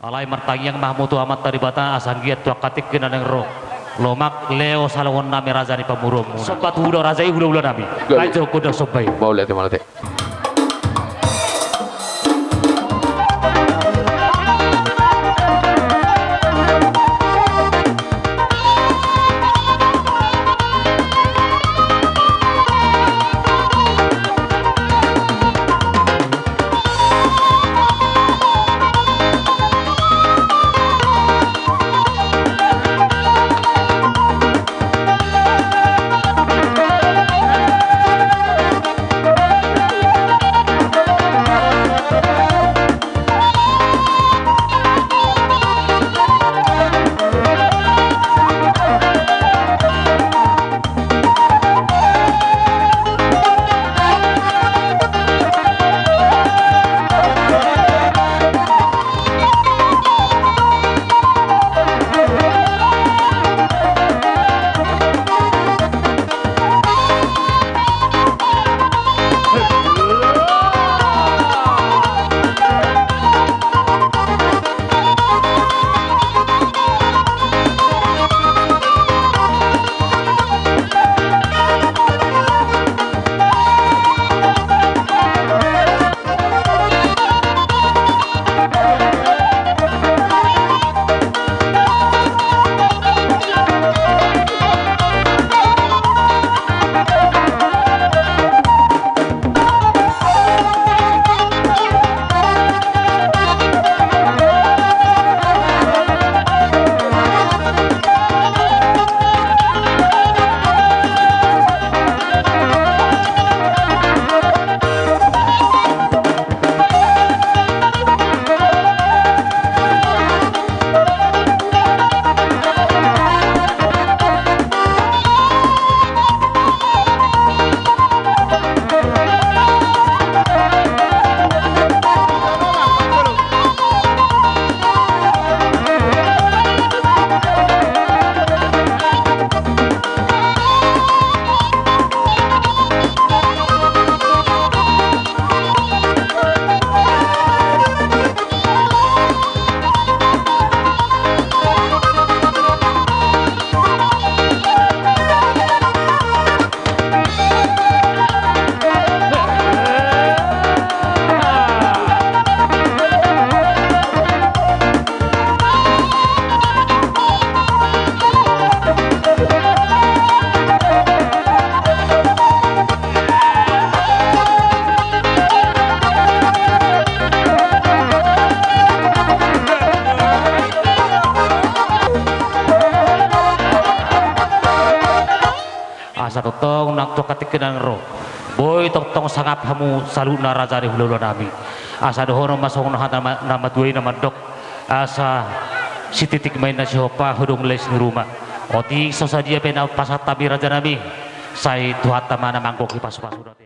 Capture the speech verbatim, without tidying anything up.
Alai martangiang ma hamu tu Amanta Debata asa anggiat tu angka tingki na naeng ro, lomak leo salongon nami raja ni pamoruonmuna. Somba tu hula raja i, hula-hula nami. Gabe. Baen jo gondang somba i. Mauliate, mauliate. Asa tongtong nang tu angka tingki na naeng ro, boi tongtong sangap hamu saluhutna raja ni hula-hula nami. Asa dohonon ma songon hata na ma-, na matua i na mandok, asa sititik ma inna sihompa, hudung lais ni ruma. Otik so sadia pe na pasahat hami raja nami, sai Tuhanta ma na manggohi pasu-pasuna.